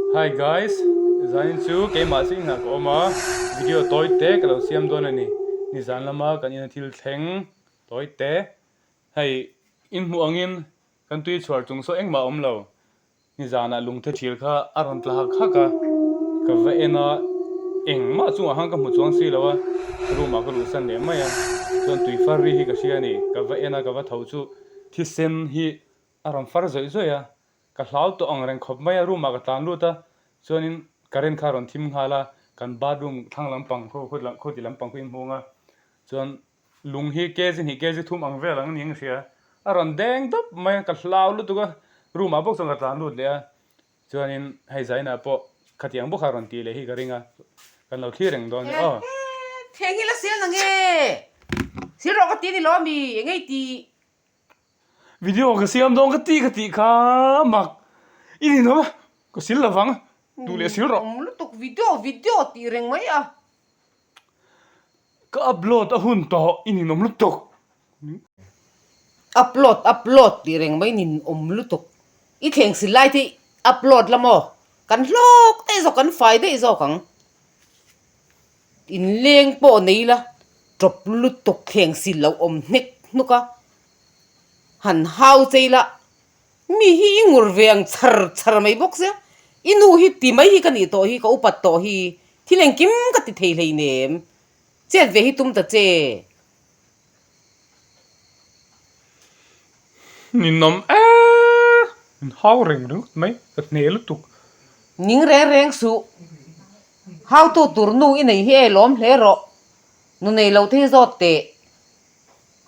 Hi guys, zanin chu keimah chu inah ka awm a, video tawi te ka lo siam dawn a ni. Nizan lama kan ina thil thleng tawi te. Hei inhmuh angin kan tui chhuar chung saw engmah a awm lo. Nizanah lungthe thil kha a rawn tla hak hak a, ka va en a, engmah chungah khan ka hmu chuang si lo a, room ah ka luhsan leh mai a, chuan tui far ri hi ka hria a ni, ka va en a, ka va tho chu thisen hi a rawn far zawih zawih a, ka hlau tawh ang reng khawp mai a, room ah ka tlan lut a, chuanin current kha a rawn thim nghal a, kan bathroom thlang lampang khaw khaw ti lampang khaw inhmung a, chuan Lung hi kg hnih kg thum ang vel ang niin ka hria. A rawn deng dawp mai a, ka hlau lutuk a, room ah bawk chuan ka tlan lut leh a, chuanin hei Zaina pawh khatiang bawk kha a rawn tih leh hi ka ring a, kan lo thlir reng dawn nia aw. Theng hi la sel na nge? Sil rawh ka ti a ni lo ami? Eng ei tih? Video ka siam dawn ka ti ka tih kha mak i ni lo a, ka sil lovang, duh leh sil rawh. Awm lutuk video video tih reng mai a. Ka upload a hun tawh i ninawm lutuk. Upload upload tih reng mai ninawm lutuk. I thleng sil lai te upload la maw? Kan hlawk daih zawk kan fai daih zawk ang. Inleng pawh nei la tawp lutuk thleng sil lo awm hnek hnuk a. Han hau chei la Mi hi i ngur ve ang chhar chhar mai bawk sia, i nu hi ti mai hi ka nih tawh hi, ka upat tawh hi, thil engkim ka ti thei hleinem, chet ve hi tum ta che. Ninawm e, min hau reng ringawt mai, ka hne lutuk. Ning reng reng suh, hautu tur nu i nei hi e lawm hle rawh, nu nei lo te hi zawt teh.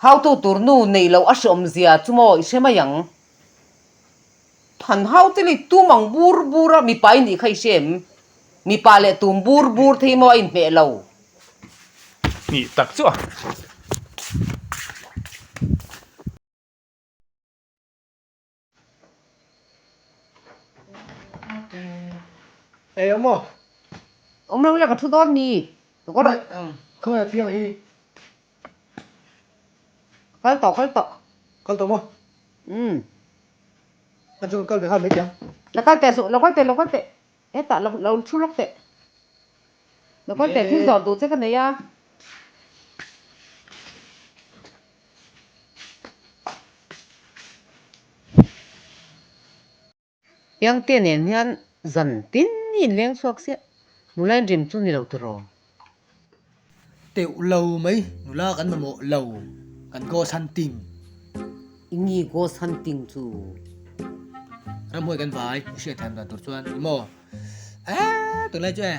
Hautu tur nu neih loh a hreawm zia chu maw i hre mai ang. Han hau te leh tum ang bur bur a mipa i nih kha i hre em? Mipa leh tum bur bur thei maw a inhmeh lo? Nih tak chu a. Ei awm aw. Awm lo ila ka thu dawn ni. Khawngaih piang hi. Kal tawh kal tawh. Kal tawh maw? Umm. Kan chu kal ve nghal mai teh ang. Lo kal teh suh, lo kal teh lo kal teh. Hetah lo lo thu lawk teh. Lo kal teh thil zawh duh che ka nei a. Piangte nen hian zan tin hi in leng chhuak siah, nula in rim chu ni lo tiraw? Teuh lo mai, nula kan mamawh lo, kan ghost hunting. Ingi ghost hunting chu? Ramhuai kan vai, i hriat thiam dan tur chuan i maw? Eee tunlai chu e,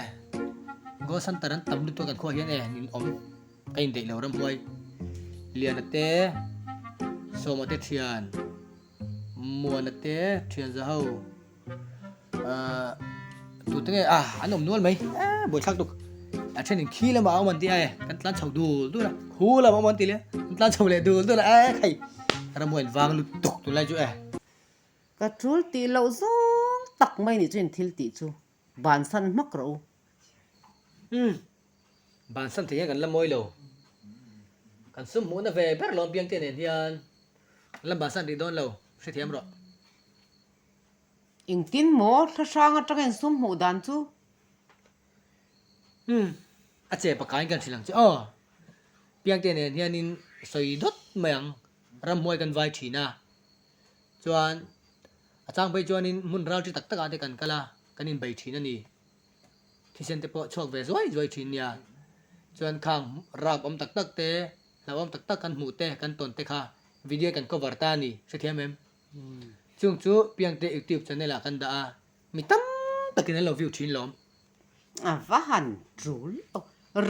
ghost hunter an tam lutuk a kan khuaah hian e, nin awm. Ka indeih lo ramhuai Liana te, Sawma te thian, Muana te thian za ho ahh tute nge ah an awm nual mai eh buaithlak tuk a thenin khi lamah a awm an ti a e kan tlan chho dul dul a khu lamah a awm an ti leh kan tlan chho leh dul dul a eh khai ramhuai an vang lutuk tunlai chu eh. Ka tul tih loh zawng tak mai nih chu in thil tih chu bansan hmak rawh u. Umm. Bansan thei hian kan la mawi lo. Kan sum hmuhna ve ber lawm piangte nen hian kan la bansan rih dawn lo, hrethiam rawh. Engtin maw thla hrang atanga in sum hmuh dan chu? Umm. A che pakaiin kan hrilh ang che aw. Piangte nen hianin sawi dawt mai ang. Ramhuai kan vai thin a. Chuan a chang phei chuanin hmun ral chi tak takah te kan kal a, kan inbei thin a ni. Thisen te pawh chhuak ve zuai zuai thin nia. Chuan khang rap awm tak tak te, hlauhawm tak tak kan hmuh te, kan tawn te kha video kan cover ta a ni, hrethiam em? Chung chu Piangte YouTube channel ah kan dah a, mi tam takin an lo view thin lawm. A va han tul lo,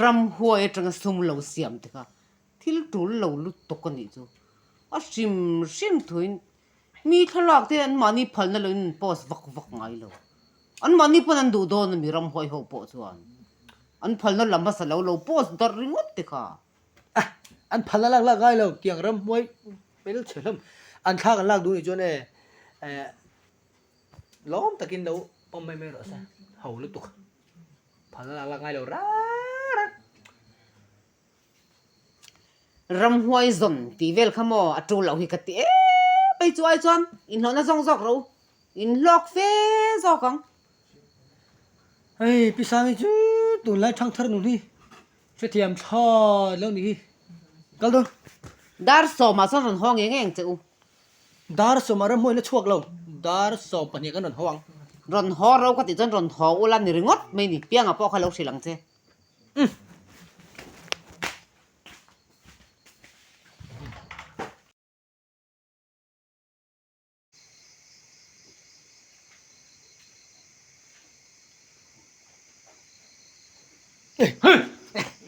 ramhuai atanga sum lo siam te kha thil tul lo lutuk a nih chu. A hrim hrim thuin Mi thlalak te anmahni phalna loin an post vak vak ngai lo. Anmahni pawn an duh dawn a mi ramhuai ho pawh chuan. An phalna la hmasa lo lo post darh ringawt te kha. Ah! An phalna lak lak ngai lo, tiang ramhuai hmel chhe hlawm. An thlak an lak duh nih chuan e eh lawm takin lo pawm mai mai rawh se, ho lutuk. Phalna lak lak ngai lo rang rang. Ramhuai zawn tih vel kha maw a tul loh hi ka ti em mai chu ai chuan inhlawhna zawng zawk ro inhlawk fe zawk ang. Hei Pi Sangi chu tunlai thangthar nun hi hrethiam thlawt lo nih hi. Kal dawn. Dar sawmah chuan rawn haw ngei ngei ang che u. Dar sawmah ramhmuai la chhuak lo. Dar 12 kan rawn haw ang. Rawn haw ro ka tih chuan rawn haw ula ni ringawt mai ni. Pianga pawh kha lo hrilh ang che. Umm.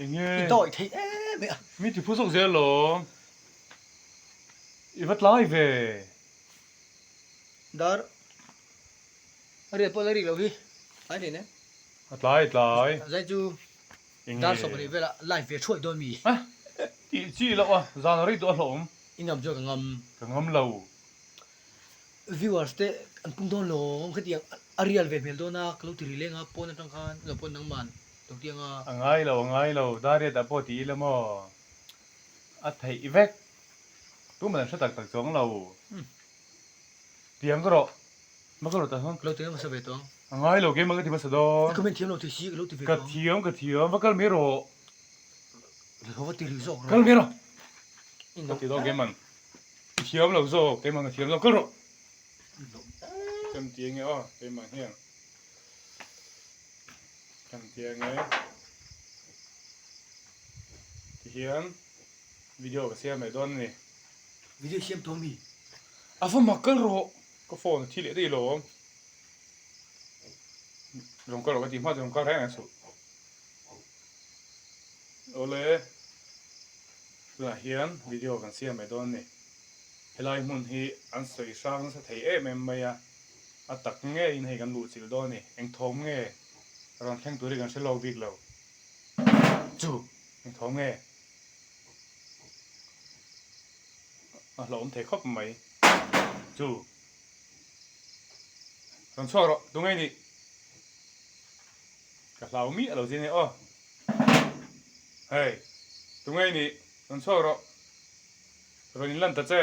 Enge? I dawi thei em em a. Mi ti phu zawk zel lawm. I va tlai ve. Dar a riat pawh la rik loh hi. Tlai nen em? A tlai tlai. Zai chu dar 20 velah live ve thuai dawn mi. Tih chi loh a, zan a rei duh a hlawm. I ngam chuan ka ngam. Ka ngam lo. Viewers te an pung dawn lo khatiang a real ve hmel dawn a ka lo ti ri leng a pawn atang khan lo pawn nangman lo ti anga. A ngai lo a ngai lo Dariat ah pawh ti ila maw a theih vek tumah an hre tak tak chuang lo tiang ka rawh ma ka rawh tah sawn Ka lo ti hmasa ve tawh ang. A ngai lo keimah ka ti hmasa dawn. I comment thiam lo thei si ka lo ti ve tawh ang. Ka thiam ka thiam va kal mai rawh. Lo va ti ri zawk rawh. Kal mai rawh. Ka ti dawn keimah. I thiam lo zawk, keimah ka thiam lo, kal rawh. Kan ti ange aw, keimah hian. Kan ti ange. Ti hian video ka siam leh dawn a ni. Video siam tawh mi? A va mak kal rawh, ka phone a thi leh daih lo. Rawn kal rawh ka ti hma chu rawn kal reng reng suh. Awle. Tunah hian video kan siam mai dawn a ni. Helai hmun hi an sawi hrang nasa thei em em mai a, a tak ngeiin hei kan luhchilh dawn a ni. Eng thawm nge rawn thleng tur hi kan hre lawk bik lo. Chu! Eng thawm nge? A hlauhawm thei khawp mai. Chu! Rawn chhuak rawh, tu ngei nih? Ka hlau miah lo zin e aw. Hei, tunge i nih? Rawn chhuak rawh. Rawn inlan ta che.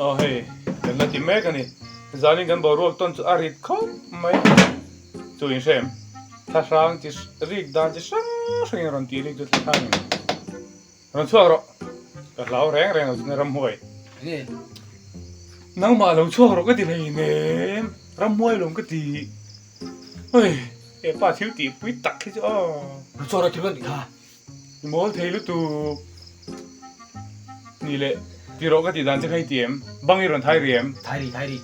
Aw hei, kan la ti mek a ni. Zanin kan boruak tawn chu a rit khawp mai. Chu inhrem, thlahrang chi rik dan chi hrang hrangin rawn tih rik chu thlahrangin rawn chhuak rawh. Ka hlau reng reng lo chuan ramhuai. Enge? Nangmah lo chhuak rawh ka ti hleinem, ramhuai lawm ka ti. Oi, hepa thil tihpui tak hi chu aw. Rawn chhuak rawh ti ruat nih kha. I mawl thei lutuk. Ni leh, ti rawh ka tih dan che kha i ti em? Bang i rawn thai ri em? Thai ri, thai ri.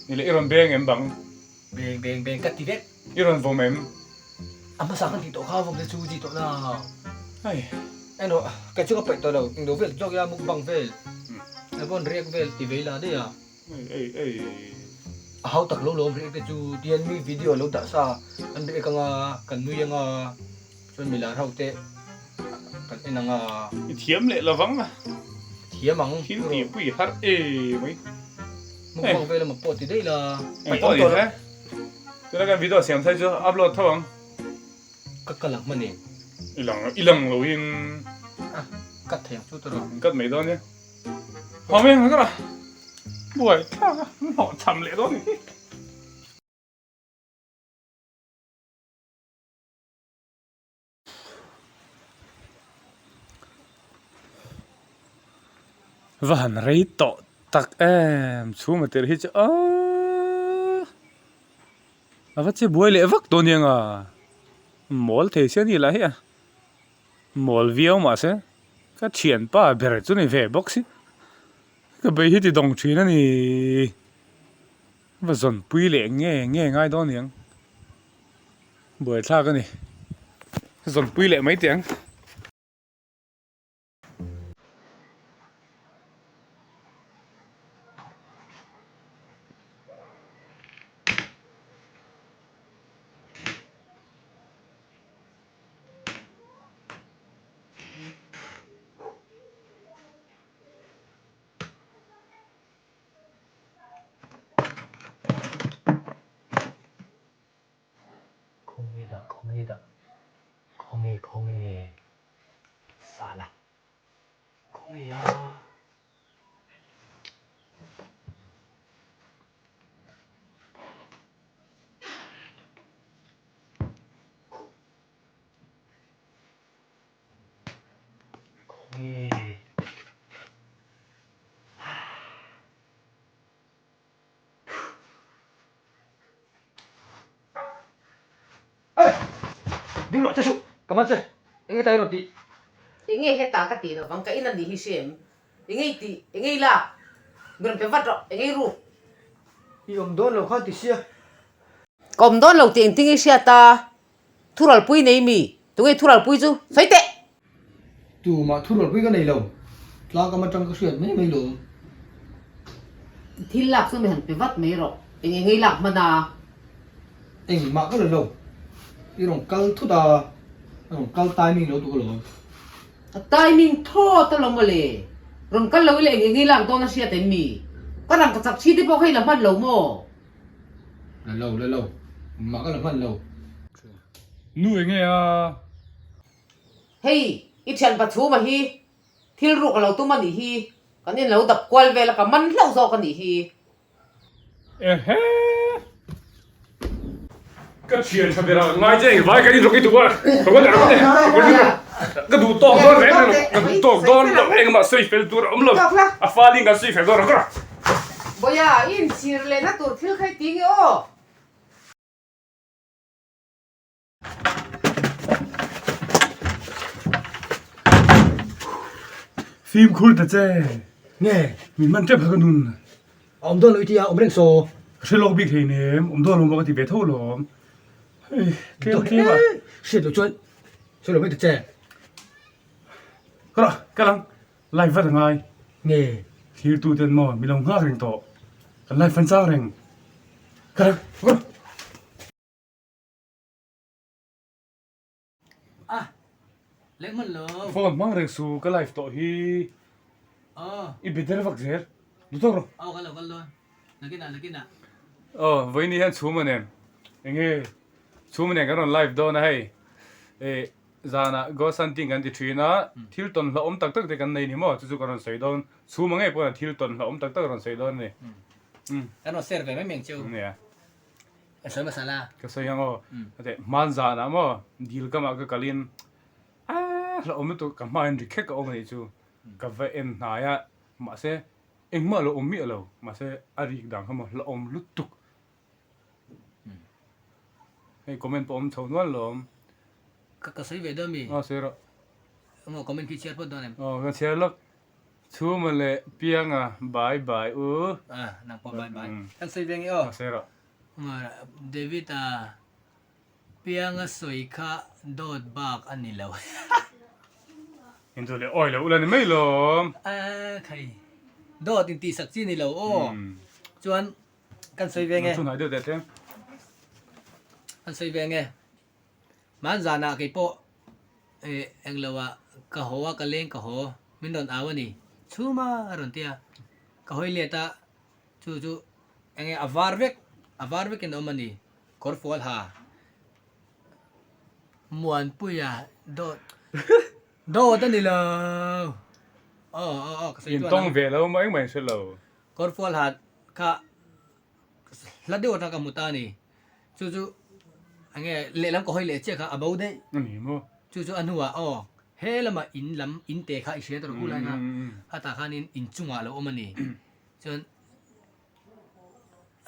Ni leh, i rawn beng em bang? Beng, beng, beng ka ti vek. I rawn vawm em? A hmasa kan tih tawh kha vawm te chu chi tawh na. Ai. Englo, kei chu ka paih tawh lo. Englo vel zawk ila mukbang vel, rawn riak vel ti ve ila daih a. Ei ei ei. A hau tak lo lawm riak te chu tihian mi video lo dah sa an riak anga kan nui anga chuan mi lar ho te kan en anga. I thiam leh lovang a. Thiam ang. Thil tih pui har e mai. Mukbang vel emaw pawh ti daih la. Eng pawh ni se. Tuna kan video siam thai chu upload tho ang. Ka kal ang hman e. I lang i lang loin. A cut thei ang chu tawrh a. Cut mai dawn nia. Haw mai ang ka buai thlak a hnawh cham leh dawn ni hi. Va han rei tawh tak em chhuma tirh hi chu aaa a va che buai leh vak tawh aniang a mawl thei sia ni lah hi a. Mawl viau mahse ka thianpa ber chu ni ve bawk si ka bei hi ti dawng thin a ni va zawnpui leh nge nge ngai dawn niang buaithlak a ni zawnpui leh mai teh ang. Khawnge dah khawnge dah khawnge khawnge. Ding rawh che suh, ka man che, enge ta i rawn tih? Enge hetah ka tih lovang, ka in a nih hi hre em? Enge i tih? Enge i lak? Mi rawn pe vat rawh, enge i ruk? I awm dawn lo khan ti sia. Ka awm dawn lo tih engtin i hriat a? Thuralpui nei mi? Tunge thuralpui chu? Sawi teh! Tumah thuralpui ka nei lo. Tlangkam atang ka hriat mai mai lawm. Thil lak chu mi han pe vat mai rawh. Eng eng ei lak hman a? Engmah ka la lo. I rawn kal thut a, a rawn kal timing lo tuk alawm. A timing thawt alawm mawle. Rawn kal lo ila eng eng ei lak dawn a hriat em mi? Ka rangka chak thi te pawh kha i la hman lo maw? La lo, la lo. Engmah ka la hman lo. Nu enge a? Hei, i thianpa chhuma hi thil ruk a lo tum a nih hi. Kan in lo dap kual vel a, ka man hlauh zawk a nih hi. Ehe! Ka thian tha ber a, ngai che engvai kan inrawk i duh a, ka va dah rawh ka duh tawk dawn reng reng lo, ka duh tawk dawn lo, engmah sawi fel tur a awm lo, a falin kan sawi fel dawn rawk rawk. Bawia, i inchhir lehna tur thil kha i ti nge aw? Fimkhur ta che. Nge? Min hman tep kha ka nun. A awm dawn lo i ti a, awm reng saw. Ka hre lawk bik hlei nem, awm dawn lo maw ka ti ve tho lawm. Hei, tlem tlem a. Hriat loh chuan sawi lo mai ta che. Ka rawh, ka lang. Live vat a ngai. Nge? Thirtu ten maw mi lo nghak reng tawh. Kan live an chang reng. Ka lang, ka rawh. A leh hman lo. Phone hmang reng su ka live tawh hi. I be der vak zel. Duh tawk rawh. Aw kal lo kal dawn. Nakinah nakinah. Aw vawiin hian chhum a nen. Enge chhum a nen kan rawn live dawn a hei. Eh zanah ghost hunting kan ti thin a thil tawn hlauhawm tak tak te kan nei ni maw chu chu ka rawn sawi dawn. Chhum a ngei pawh thil tawn hlauhawm tak tak a rawn sawi dawn a ni. Kan rawn share ve mai mai ang cheu. Nia. Ka sawi hmasa la. Ka sawi ang aw. Ate hman zanah maw dil kamah ka kalin aaa hlauhawm lutuk ka hmain ri khek a awm anih chu ka va en hnai a mahse engmah lo awm miah lo mahse a rik dang kha maw hlauhawm lutuk hei comment pawh awm chho nual lawm. Ka ka sawi ve dawn mi? Aw sawi rawh. Emaw comment khi chhiar phawt dawn em? Aw ka chhiar lawk. Chhuma leh Pianga bye bye u. A nang pawh bye bye. Kan sawi ve nge aw. Aw sawi rawh. David a Pianga sawi kha dawt bak a ni lo. In chu leh awi lo ula ni mai lawm. A khai dawt in tihsak chi ni lo aw. Chuan kan sawi ve nge. Chhunhai deuh teh tlem. Kan sawi ve nge. Hman zanah kei pawh eh englo ah ka haw a ka leng ka haw min rawn au a ni chhum a a rawn ti a ka hawi let a chu chu enge a var vek a var vek in a awm a ni kawr fual ha Muanpuia dawt dawt a ni lo aw aw aw ka sawi chuan a. In tawng ve lo maw engmah in hre lo. Kawr fual ha kha hla deuh atang ka hmu ta a ni. Chu chu enge lehlam ka hawi leh chiah kha a bo daih. A ni maw? Chu chu a hnuah aw he lamah in lam in te kha i hria tawh rawh u lai kha hatah khanin in chungah a lo awm a ni. Chuan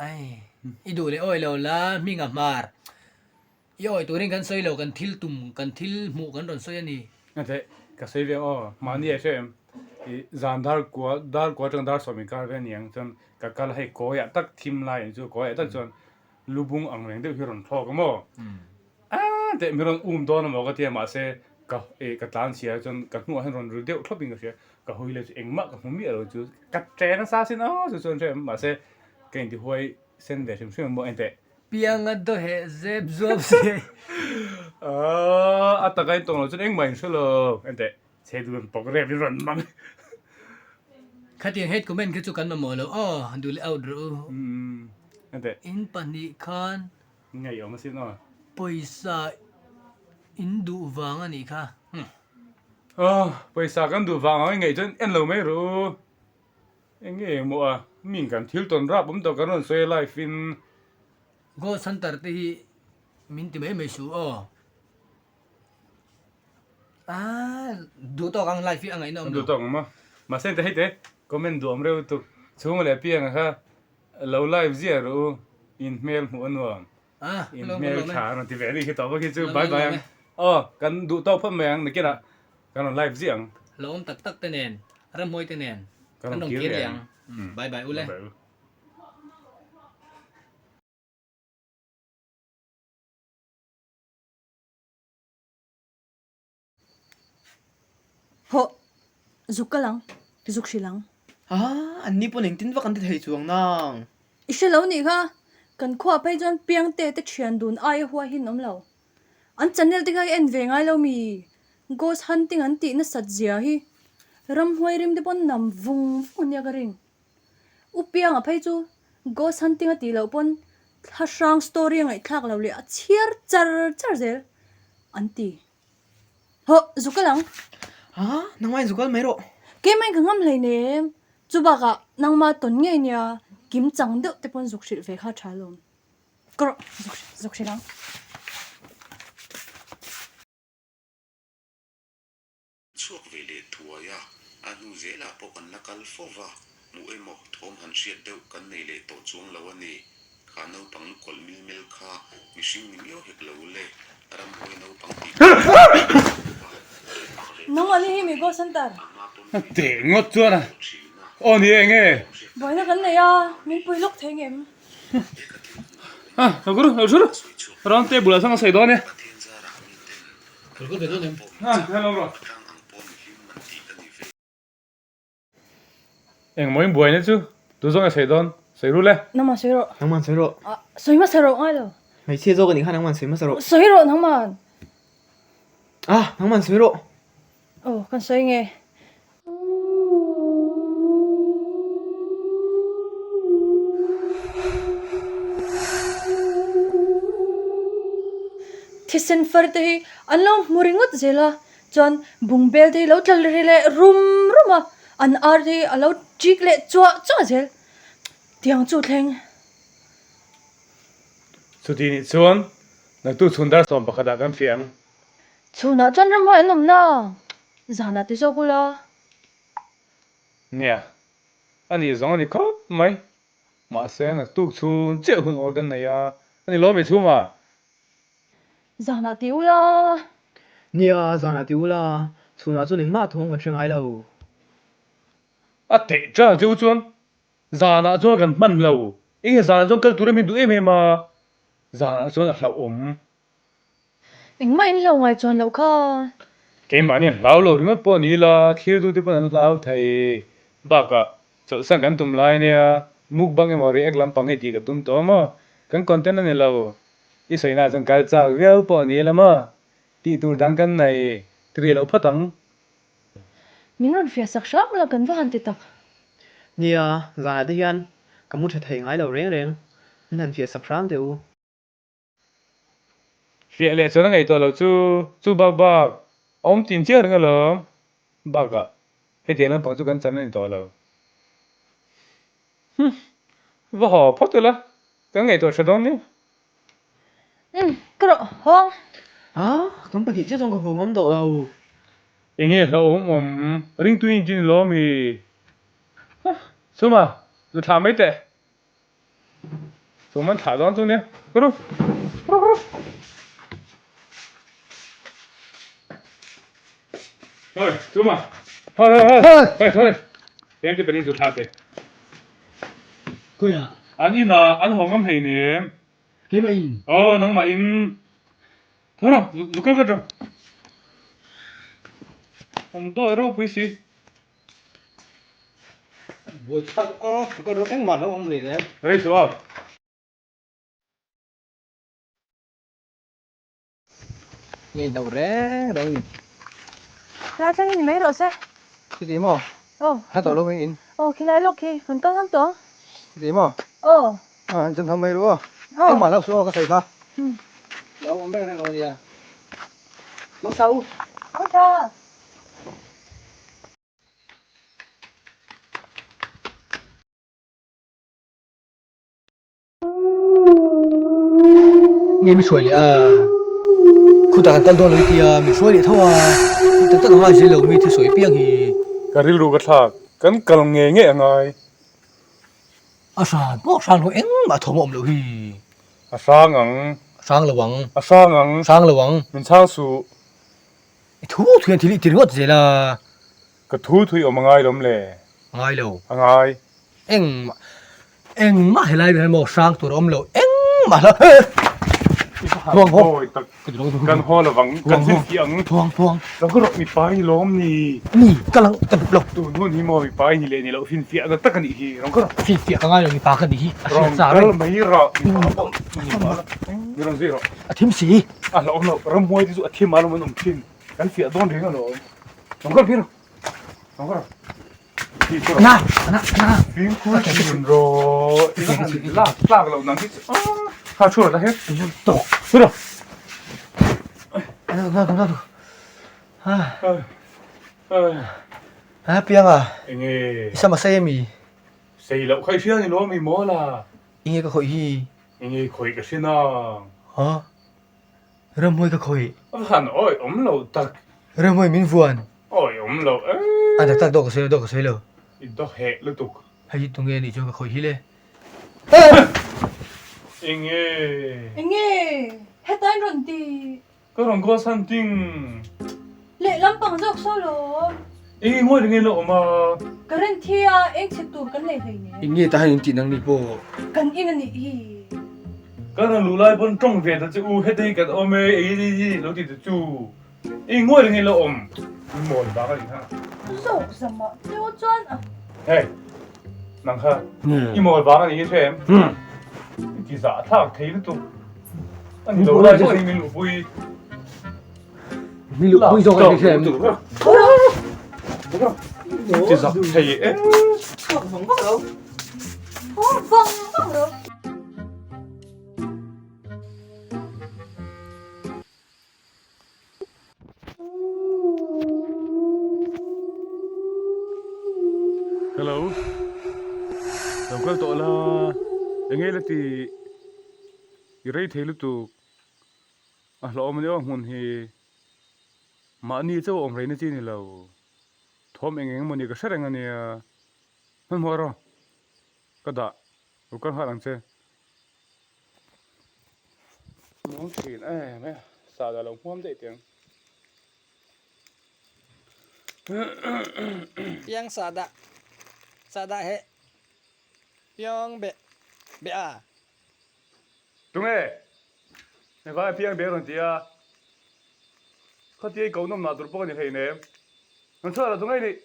ai i duh leh awi lo la hming a hmar. I awi turin kan sawi lo, kan thil tum, kan thil hmuh kan rawn sawi a ni. Engteh, ka sawi ve ang aw, mahni ah hre em? I zan dar kua, dar kua atang dar sawm inkar vel aniang chuan ka kal a, hei kawiah tak thim lai ang chu, kawiah tak chuan lubung ang reng deuh hi rawn thlawk a maw? Aaa teh min rawn um dawn amaw ka tia mahse ka eh ka tlan chhia chuan ka hnuah hian rawn ri deuh thlawp in ka hria, ka hawi leh chu engmah ka hmu miah lo chu ka ṭe nasa sin aw chu chuan hre em mahse ka intihuai sen ve hrim hrim ang maw engteh. Pianga dawheh zep zuap se. Aaa a taka in tawng lo chuan engmah in hre lo. Enteh chhe dun pawk rep in rawn mang. Khatiang hate comment kha chu kan mamawh lo aw duh leh out rawh u. Enteh. In pahnih khan. Ngaih awm asin aw. Pawisa in duh vang a nih kha. Aw pawisa kan duh vang ang i ngaih chuan en lo mai rawh u. Eng nge maw a min kan thil tawn rap awm tawh kan rawn sawi a live in. Ghost hunter te hi min ti mai mai suh aw. Aaa duh tawk ang live hi a ngaihna awm lo. Duh tawk ang maw. Mahse hei te comment duh awm reuh lutuk. Chhunga leh pianga kha lo live ziah rawh u in hmel hmuh a nuam. In hmel tha a rawn ti ve a nih khi tawh bawk hi chu bye bye ang. Aw kan duh tawk phawt mai ang nakinah kan rawn live ziah ang. Hlauhawm tak tak te nen, ramhuai te nen kan rawn kir leh ang. Bye bye u le. Hawh, zuk kal ang, zuk hrilh ang. Aa, an ni pawn engtin vak an ti thei chuang nang. I hre lo nih kha, kan khuaah phei chuan Piangte te thian dun aia huai hi an awm lo. An channel te kha i en ve ngai lo mi? Ghost hunting an tih nasat zia hi ramhuai rim te pawn nam vung vung ania ka ring. U Pianga phei chu ghost hunting a tih loh pawn thlahrang story a ngaihthlak lo leh a chhiar char char zel an ti. Hawh, zu kal ang. Ha, nangmahin zu kal mai rawh. Keimahin ka ngam hleinem. Chu bakah nangma tawn ngei nia kim chang deuh te pawn zuk hrilh ve kha tha alawm. Ka rawh, zuk zuk hrilh ang. Chhuak ve leh thuai a, a hnu zelah pawh kan la kal fo va, hmuh emaw thawm han hriat deuh kan nei leh tawh chuang lo a ni. Kha naupang lukawlh mil mel kha mihring ni miau hek lo le, ramhuai naupang tih pawh a hre lo va, keimah ve Nangmah ni hi mi Ghost Hunter. A hma pawn mi Teh ngawt chuan a tawh thin a, aw ni eng e. Buaina kan nei a, min pui lawk thei ngem? Eka thil hmuh lo awm Ha, ka guru, lo hrur. sawi chhuak Round table ah chuan ka sawi dawn e. Pathian zarah mi ten Kal kal ve dawn em? Ha, hello bro. Tlang ang pawh mihlim man tih ka ni ve. Engmaw in buaina chu tu zawng e sawi dawn? Sawi ru le. Nangman sawi rawh. Nangman sawi rawh. Ah, sawi hmasa rawh ngai lo. Hmeichhia zawk anih kha nangman sawi hmasa rawh. Sawi rawh nangman. Ah, nangman sawi rawh. Aw, kan sawi nge. Thisen far te hi an lo hmu ringawt zel a, chuan bungbel te hi lo tla ri leh rum rum a, an ar te hi a lo chik leh chuah chuah zel tiang chu thleng. Chuti nih chuan naktuk chhun dar 11 ah kan fiah ang. Chhunah chuan ramhuai an awm na, zanah ti zawk ula. Nia, a nih zawng a ni khawp mai. Mahse, naktuk chhun chiah hun awl kan nei a, a ni lawm i chhum a. Zanah ti ula. Nia, zanah ti ula, chhunah chuan engmah thawng kan hre ngai lo. A theih ṭan che u chuan zanah chuan kan hman lo. Enge zanah chuan kal tur em em duh em em a, zanah chuan a hlauhawm. Engmah in hlau ngai chuan loh kha. Keimahni an hlau lo ringawt pawh ni ila, thiltu te pawn an hlau thei. Bakah chawlhsan kan tum lai ania, mukbang emaw react lampang hi tih ka tum tawh maw? Kan content a ni lo. I sawina chuan kal chak viau pawh ni ila maw? Tih tur dang kan nei ti rih loh phawt ang. Min rawn fiah sak hram la kan va han ti tak. Nia, zanah te hian ka mu tha thei ngai lo reng reng. Min han fiah sak hram teh u. Fiah leh chuan a ngaihtuah loh chu chu bak bak a awm tin chiah reng alawm. Bakah hetiang lampang chu kan chan a ni tawh lo. Hum, va haw phawt ula, kan ngaihtuah tha dawn nia. Umm, ka rawh hawng. A, kan pahnih chiah chuan ka haw ngam tawh lo. Enge hlauhawm awm, ringtu in chin lawm i. Huh, Suma, zu thlah mai teh. Chu man thlah dawn chu nia. Kuru, kuru, kuru. Hoi, Suma. Hoi, hoi, hoi. Hoi, hoi. Eng te pahnih zu thlah teh. Khawiah? An inah an haw ngam hleinem. Keimah in? Aw, nangmah in. Tho rawh, zu kal vat rawh. Awm dawi ropui si. Buai thlak a, ka rawh engmah lo awm hlei le. Rei suh a. Ngei lo reng reng ni. Lai thleng in ni mai rawh se. Chuti maw? Aw. A tawh lo mai in. Aw khilai lawk khi kan kal ngam tawh ang. Chuti maw? Aw. A an cham mai ru aw. Aw. Engmah lo suh aw ka sawi kha. Lo awm reng reng lo nia. Mangsa u. Mangsa. Nge mi hruai leh a, khutah kan kal dawn lo i tia mi hruai leh tho a, tak tak anga zir lo mi thu sawi piang hi. Ka rilru ka thlak, kan kal nge nge a ngai. A hran pawh hran ho engmah thawm a awm loh hi. A hrang ang. Hrang lo ang. A hrang ang. Hrang lo ang. Min chhang suh. I thu thui an thil i ti ringawt zel a. Ka thu thui awm a ngai lawm le. A ngai lo. A ngai. Engmah engmah helai ber maw hrang tur a awm lo engmah hla Thuang haw tak kan haw lovang kan thil tih ang Thuang thuang Lo ka rawh mipa hi lawm ni Ni ka lang ka duh lo Tun hun hi maw mipa hi ni leh ni loh finfiah na tak a nih hi rawn ka rawh Finfiah ka ngai lo mipa ka nih hi a hriat sa reng Rawn kal mai rawh mipa pawh mipa mi rawn zui rawh A thim si A hlauhawm loh ramhuai te chu a thim a lawm an awm thin kan fiah dawn reng alawm rawn kal phei rawh rawn ka rawh Na na na Fimkhur thin rawh i va han lak tlak loh nang hi chu kha thu rawh ta hian tawk thu rawh Ha pianga enge i sama sei ami sei loh kha i hria ni lo mi maw la enge ka khawih hi enge khawih ka hre nang ha Ramhuai ka khawih. A han awi awm lo tak. Ramhuai min vuan. Awi awm lo e. A tak tak dawh ka sawi lo dawh ka sawi lo. I dawh heh lutuk. Hei hi tunge anih chuan ka khawih hi le. Enge. Enge. Hetain rawn ti. Ka rawn ghost hunting. Lehlam pang zawk saw lo. Enge ngawi reng lo awm a. Current thi a eng chhe tur kan nei hlei nen. Enge tah hian in tih nang ni pawh. Kan in a nih hi. Ka rawn luh lai pawn tawng ve ta che u heta hi kan awm e ei ei ei lo ti ta chu. Enge ngawi reng lo awm. In mawl bak a nih kha. Zawk zamah cheu chuan a. Hey nang kha i mawl bak a nih hi hre em. I ti zah thlak thei lutuk. A ni lo lai pawh hi min luhpui. Min luhpui zawk a ni hre em. Ti zak thei e. Chhuak vang vang lo. Haw vang vang lo. Hello. Lo kal tawh la. Enge la ti i rei thei lutuk. A hlauhawm ania aw hmun hi. Mahni chauh a awm rei na chi ni lo. Thawm eng eng emaw ni ka hre reng ania. Hmanhmawh rawh. Ka dah. Lo kal nghal ang che. Muang thin em e. Sa dah lo hmuam daih teh ang. Piang sa dah. Sa dah heh. Piang beh. Beh a. Tunge? Hei vai piang beh rawn ti a. Khatia i koh nawm nah tur pawh ka ni hleinem. Rawn chhuah lo tunge i nih?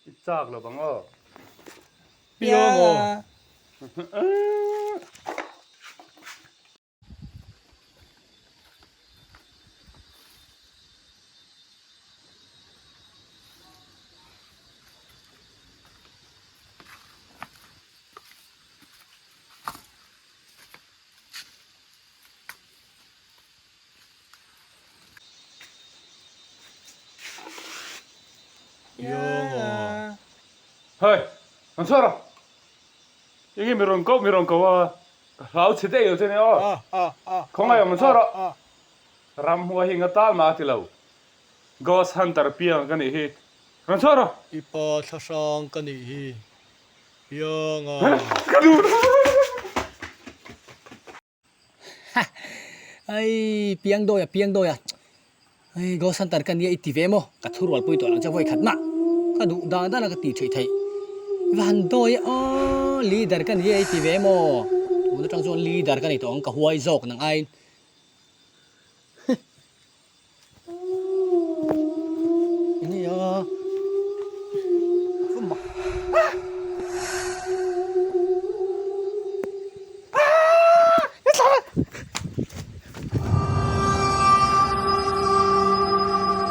I chak lo bang aw. Piang aw. Hei, an chhuah rawh. Enge mi rawn koh mi rawn koh a, ka hlau chhe daih lo che nia aw. Khawngaih awm an chhuah rawh. Ramhmuai hi nga tal mah a ti lo. Ghost Hunter piang ka nih hi. Rawn chhuah rawh. I pa thlahrang ka nih hi. Piang a. Ka duh. Ai piang dawi a piang dawi a ai ghost hunter ka nia i ti ve maw ka thu rual pui tawh lo che vawi khat mah ka duh dan dan a ka ti theih theih van dawi a aw leader ka nia i ti ve maw tun atang chuan leader ka ni tawh ang ka huai zawk nang aiin.